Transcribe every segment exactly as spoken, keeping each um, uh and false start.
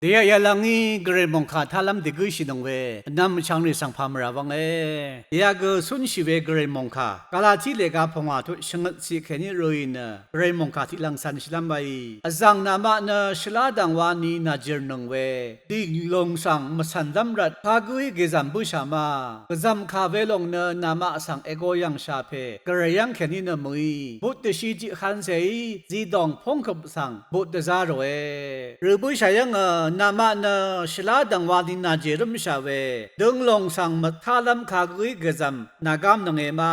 Dèyaq yalvng í gvray mòngkà tálv́m dègǿshìnøng we vnvm vchvngrì svng pà mvrà wv́nge. Dèyaq gø cúnshì we gvray mòngkà Galati lèga pungwà tut shvngøt ciq kèní røì nø gvray mòngkà tiqlvng cv̄nshìlv́m waí. Vzv̀ng namaq nø shvlá dv̀ng wani nàjìrnøng we dìnglùng svng mvcv̀nlv́m rvt kagǿí gèzv̀m bǿshà ma. Gvzv̀m kà welòng nø namaq svng ègo yv̀ngshà pè gvray yv́ng kèní nø mø̀í. But dvshi tiqhvncèí zidòng póngkøp svng but dvzá ròe. Rø bǿshà yv́ngø namaq nø shvlá dv̀ng wani nàjìrǿmshà we dønglùng svng mvtálv́m kagǿí gvzv̀m nàgámnønge ma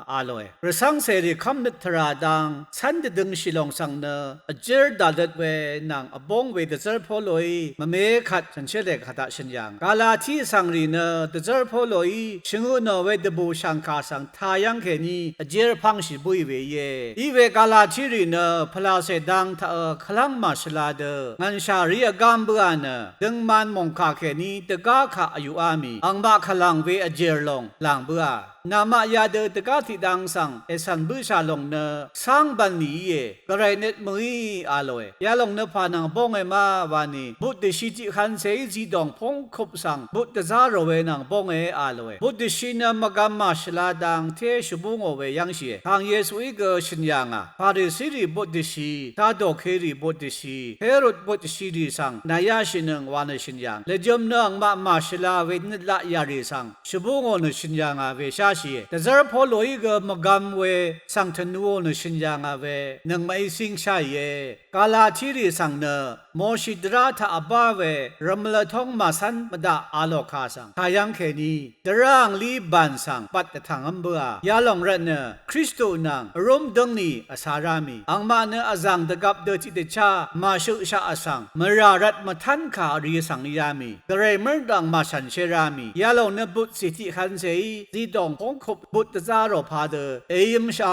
a lòe. Rvcv́ngcèrì kv́mnøt tvrà dang cv́n dvdøngshì lòng svng nø vjér dàløt we nvng vbóng we dvzv́r Poloí mvme kvt shànshér lèkà taq shø̀n yàng. Galati vsvngrì nø dvzv́r Poloí shvngø nò we dvbù shv̀ngkà svng tayv́ng kèní vjér pv́ngshì bǿì we íe. Iwe Galatirì nø pvlàcè dang taqø kvlv́ng màshvla dø ngv̀nshà rí vgám bǿà nø døngman mòngkà kèní dvgá kaq vyuqá mì angmaq kvlàng we vjèr lòng làng bǿà. Namaq yadø dvgá tiqdang svng ècv̀n bǿshà lòng nø cáng bv̀n nì íe. Gvray nøt mø̀í a lòe. Yalòng nø pà nvng bónge ma wani but dvshi tiqhvncèí zidòng póngkup svng but dvzá rò we nvng bónge a lòe. But dvshi nø mvgvm màshvla dang té shvbú ngò we yv́ngshìe. Kàng Yesuí gø shø̀n yà ngà Farisirì but dvshi, Sadukerì but dvshi, Herod but dvshirì svng nàyáshìnøng wa nø shø̀n yàng. Lvjø̄m nø angmaq màshvla we nøt laq yàrì svng shvbú ngò nø shø̀n yà ngà we sháshìe. Dvzv́r Poloí gø mvgvm we svng tvnuò nø shø̀n yà ngà we nøngmaqí cíng sháìe. Galatirì svng nø Moshi dvrá taq vbá we rvmøl vtóng màcv́n mvdaq a lòkà svng tayv́ng kèní dvrá anglí bàn svng bvt dvtv̀ngv́m bǿà. Yalòng rvtnø Kristu nvng vrúm dǿngni vcā rá mì. Angmaq nø vzv̀ng dvgvp dø tiqdvchá màshøqshaq vsvng mvrà rvt mvtv́nkà vrì svng íá mì. Gvray mv́rdv̀ng màshànshér rá mì. Yalòng nø butcì tiqhvncèí zidòng póngkup but dvzá rò padø èyømshà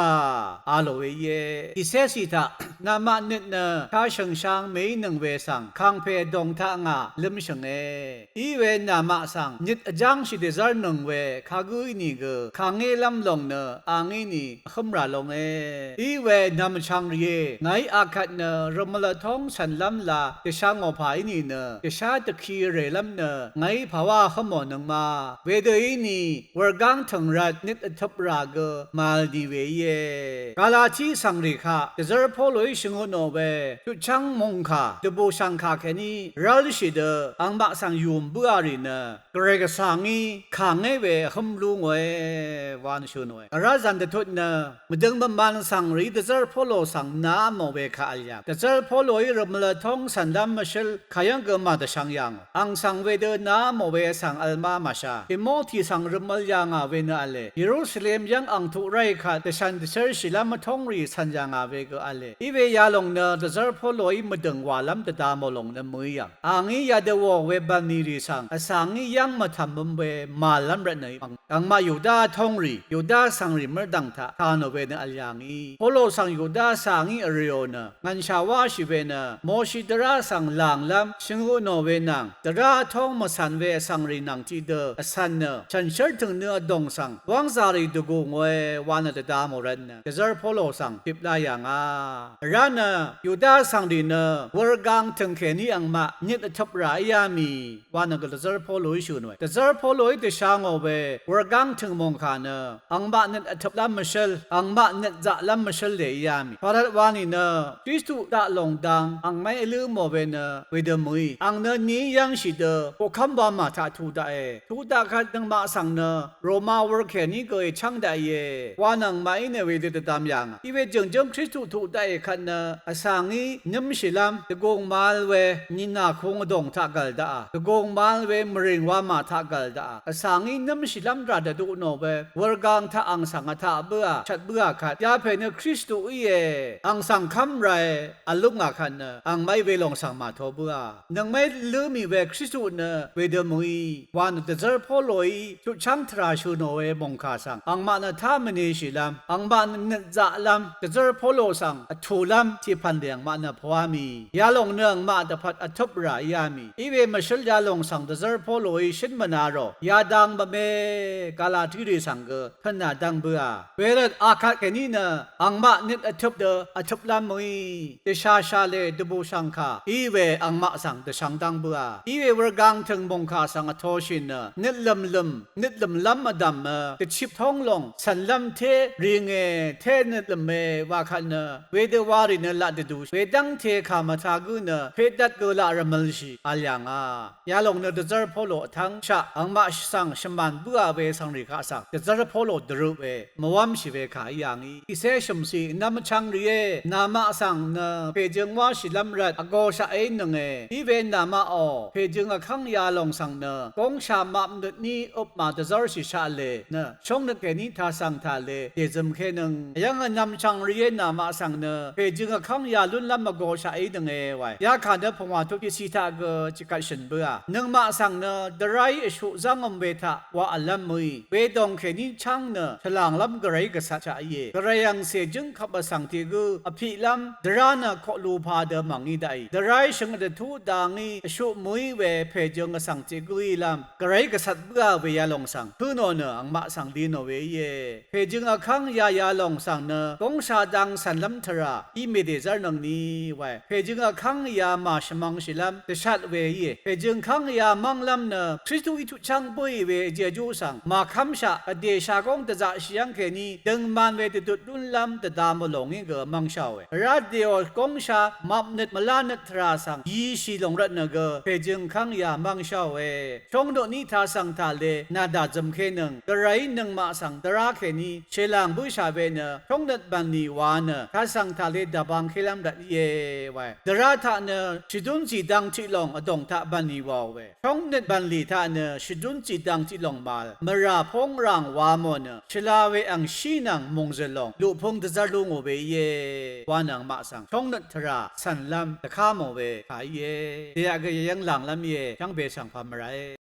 a lò we íe. Ìcécì taq namaq nøt nø kashø̀ngshang mèínøng we svng kàngpè vdòng taq ngà lǿmshø̀nge. Iwe namaq svng nøt vjángshì dèzv́rnøng we kagǿ ínìgø kàngélv́m lòng nø angíni vhǿmrà longe. Iwe nv̀m vchvng rìé, ngàí akvt nø rvmøl vtóng cv̀nlv́m la dvshvngò pà ínìnø dvshá dvki vrèlv́m nø ngàí pàwá vhǿmònøng ma. Wedø íni wurgáng tø̀ng rvt nøt vtøprà gø màvl ni we íe. Galati vsvngrì kaq dvzv́r Poloí shvngø nò we chutchv́ng mòngkà dvbùshv̀ngkà kèní rv́lshì dø angmaq svng yùm bǿà rì nø Gvray Gvsvngí kàngé we vhǿm lú ngòe wa nø shø̀ nòe. Vrá zv̀n dvtut nø mvdøng mvman svng rìí dvzv́r Polo svng naá mò we kaq vl yà. Dvzv́r Poloí rvmøl vtóng cv̀nlv́m mvshǿl kàyv́ng gø màdvshvng yà ngò. Àng svng wedø naá mò we vsvng vl má màshá. Timoti svng rvmøl yà ngà we nø v̄le. Yerusalem yv́ng àng tuq ráì kvt dvshv̀n dvshǿrshìlv́m vtóng rì cv̀n yà ngà we gø v̄le. Iwe yalòng nø dvzv́r Poloí mvdø̀ng wàlv́m dvda mò lòng nø mø̀í yv̀ng. Àngí yadø wò we bv̀nlì rì svng vsvngí yv́ng mvtv̀m møm we màvllv́m rvtnø angmaq Yuda vtóng rì, Yuda vsvngrì mv́rdv̀ng taq tà nò we nø vl yà ngì. Polo svng Yuda vsvngí vrìò nø ngv̀nshà wáshì we nø Moshi dvrá svng lànglv́m shvngø nò we nvng dvrá vtóng mvcv̀n we vsvngrì nvng tiqdø vcv̀n nø shànshér tø̀ngnø vdòng svng wv́ngzàrì dvgù ngòe wa nø dvda mò rvtnø dvzv́r Polo svng tiplá yà ngà. Vrá nø Yuda vsvngrì nø wurgáng tø̀ng kèní angmaq nøt vtøprà íá mì wa nø gø dvzv́r Poloí shø̀ nòe. Dvzv́r Poloí dvsha ngò we wurgáng tø̀ng mòngkà nø angmaq nøt vtøplv́m mvshǿl, angmaq nøt zaqlv́m mvshǿl lè íá mì. Parvt wa nìnø Kristu daq lòng dang angmaqí vlǿ mò we nø wedø mø̀í. Àng nø nií yv́ngshì dø koqkv́m wamà taq tu daqe. Tu daq kvt nøngmaq svng nø Roma wur kèní gø èchv́ng daqìe wa nø angmaqí nø wedø dvdvm yà ngà. Iwe jø̀ngjǿng Kristu tuq daqì kvt nø vsvngí nǿmshìlv́m dvgùng màvl we nìnà kung vdòng taq gv̀l daqà. Dvgùng màvl we mvrìng wamà taq gv̀l daqà. Vsvngí nǿmshìlv́m dvrà dvdu nò we wurgáng taq àng svng vtaq bǿà, shvt bǿà kvt yapè nø Kristu íe. Àng svng kv́m rae vlúng ngà kvt nø angmaqí welòng svng màto bǿà. Nøngmaqí lǿ mì we Kristu nø wedø mø̀í wa nø dvzv́r Poloí chutchv́ng tvrà shø̀ nòe. we mòngkà svng angmaq nø tá mvnishìlv́m, angmaq nø nøt zaqlv́m, dvzv́r Polo svng vtùlv́m tiqpv̀n lè angmaq nø pvwá mì. Yalòng nø angmaq dvpvt vtøp rà íá mì. Iwe mvshǿl yalòng svng dvzv́r Poloí shǿn mvna rò yadang mvme Galati rì svng gø pø̀nà dvng bǿà. Wervt akvt kèní nø angmaq nøt vtøp dø vtøplv́m mø̀í dvshàshà lè dvbùshv̀ngkà. Iwe angmaq svng dvshvng dvng bǿà. Iwe wurgang tø̀ng mòngkà svng vtōshì nø nøt lø̀mlø̀m, nøt lø̀mlv́m vdv̀mø, dvchip tóng lòng cv̀nlv́m té ringe, té nøt lø̀me wa kvt nø wedø warì nø laq dvdù wedv́ngte kà mvta gǿ nø petdvt gø laq rvmølshì vl yà ngà. Yalòng nø dvzv́r Polo vtv́ngshaq angmaq svng shvmàn bǿà we vsvngrì kaq svng dvzv́r Polo dvrø we mvwv́mshì we kà í yà ngì. Tiqcé shø̀mciq, nvmchvng rìé, namaq svng nø pèjøng wáshìlv́m rvt vgōshaq énønge. Iwe namaqò, pèjøng vkv́ng yalòng svng nø góngsha map nøt ní øpmà dvzv́rshìshaq lè nø shóngnøt kèní tasv̀ng taq lè dèzømkénøng. Yv́ng vnvmchvng rìé namaq svng nø pèjøng vkv́ng yalúnlv́m vgōshaq énønge wae. Yakà nø pungwà tuq tiqci taq gø jvkvt shø̀n bǿà. Nøngmaq svng nø dvráí vshuq zv́ngøm we taq waqv̀lv́m mø̀í wedòng kèní cháng nø shvlànglv́m gvray gvcvtshaq íe. Gvray angcè jǿngkvp vsvng tiq gǿ vpiqlv́m dvrá nø koqlu padø mv̀ngí daqì. Dvráí shø̀ng dvtú dangí vshuq mø̀í we pèjøng vsvng tiq gǿílv́m gvray gvcvt bǿà we yalòng svng hǿ nò nø angmaq svng li nò we íe. Pèjøng vkv́ng ya yalòng svng nø góngsha dang cv̀nlv́m tvrà í mèdèzv́rnøngni wae. Pèjøng vkv́ng ya màshvmvngshìlv́m dvshat we íe. Pèjøng vkv́ng ya mv́nglv́m nø Kristuí tuqchv́ng bǿì we jejú svng màkv́mshaq vdè shagóng dvzaqshì yv́ng kèní døngman we dvdut lúnlv́m dvda mvlò ngí gø mv́ngshàòe. Vrá dèò góngsha mapnøt mvlánøt tvrà svng yishì lòng rvtnø gø pèjøng vkv́ng ya mv́ngshàòe. Shóngnøt ní tasv̀ng taq le nàdà zø̀mkénøng gvrayí nøngmaq svng dvrá kèní shèlàng bǿshà we nø shóngnøt bv̀nlì wa nø tasv̀ng taq le dvbangkélv́m rvt íe wae. Dvrá taq nø shvdún zìdvng tiqlòng vdòng taq bv̀nlì wàò we. Shóngnøt bv̀nlì taq nø shvdún zìdvng tiqlòng màvl mvrà póng ràng wa mò nø shvla we angshí nvng mòngzø̀l lòng luqpøng dvzv́r lú ngò we íe wa nø angmaq svng shóngnøt tvrà cv̀nlv́m dvká mò we kà íe. Dèyaq gø yvyv́ng lànglv́m íe. Shvngbe svng pà mvràe.